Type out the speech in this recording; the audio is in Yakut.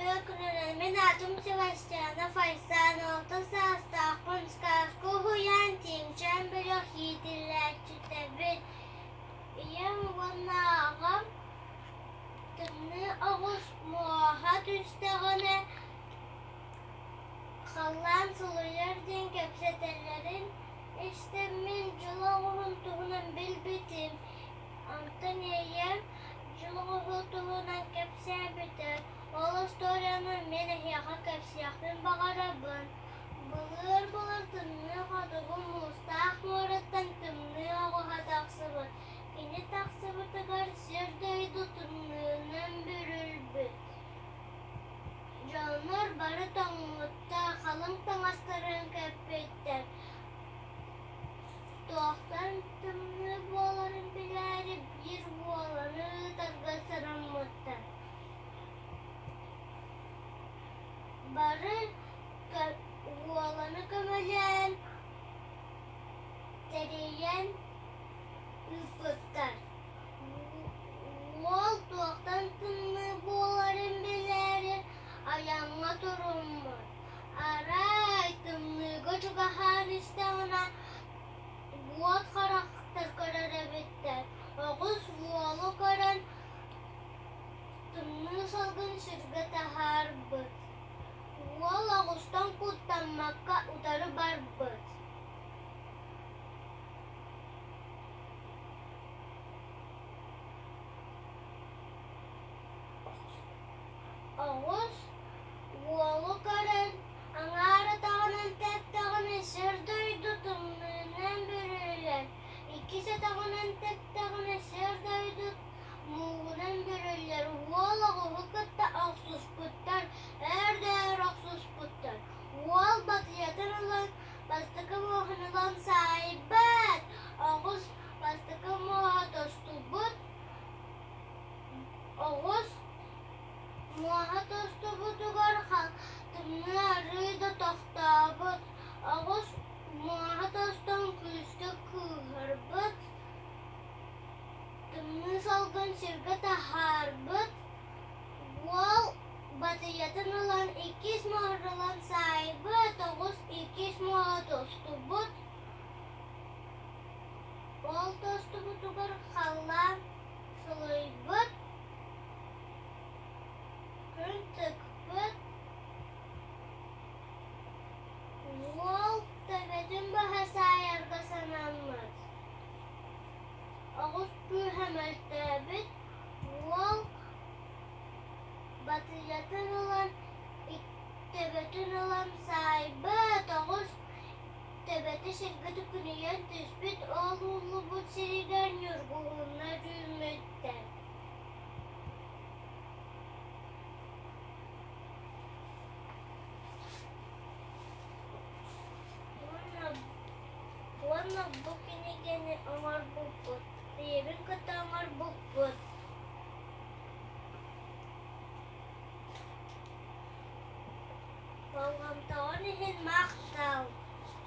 Үтүө күнүнэн! Мин аатым Севастьянов Айсан, алта саастаахпын, Сказка уһуйаан Тииҥчээн бөлөх иитиллээччитэбин. Ийэм уонна аҕам тымныы оҕус муоһа түстэҕинэ халлаан сылыйар диэн кэпсэтэллэрин истэммин дьыл оҕуһун туһунан билбитим. Онтон ийэм дьыл оҕуһун туһунан кэпсээбитэ. Ол остуоруйаны мин эһиэхэ кэпсиэхпин баҕарабын. Былыр-былыр тымныы хотугу муустаах муораттан тымныы оҕуһа тахсыбыт. Кини тахсыбытыгар сир-дойду тымныынан бүрүлбүт. Дьоннор бары тоҥмуттар, халыҥ таҥастарын кэппиттэр. Туохтан тымныы буоларын билээри биир уоланы ыытарга санаммыттар. Бары уоланы көмөлөөн, тэрийэн ыыппыттар. Уол туохтан тымныы буоларын билээри айаҥҥа туруммут. Арай тымныыга чугаһаан истэҕинэ уот харахтар көрөр эбиттэр. Оҕус уолу көрөн тымныы салгын сиргэ таһаарбыт. Уол оҕустан куттаммакка утары барбыт. Оҕус уолу көрөн аҥаар атаҕынан тэптэҕинэ сир-дойду тымныынан бүрүллэр, иккис атаҕынан тэптэҕинэ сир-дойду мууһунан бүрүллэр. Уол оҕуһу кытта охсуспуттар, өр да өр охсуспуттар. Уол батыйатын ылан бастакы муоһун ылан саайбат, оҕус бастакы муоһа тостубут, оҕус Муоһа тостубутугар тымныы арыы да тохтообут, оҕус муоһа тостон күүскэ кыыһырбыт, тымныы салгын сиргэ таһаарбыт, уол батыйатын ылан иккис муоһун ылан саайбыт, оҕус иккис муоһа тостубут, ол тостубутугар халлаан сылыйбыт. Күн тыкпыт, уол төбөтүн быһа саайарга санаммыт. Оҕус күүһэ мөлтөөбүт, уол батыйатын ылан төбөтүн ылан саайбыт, оҕус төбөтө сиргэ төкүнүйэн түспүт, ол ууллубут сиригэр ньургуһуннар үүммүттэр. Уонна бу кинигэни оҥорбуппут, ийэбин кытта оҥорбуппут. Болҕомтоҕун иһин махтал.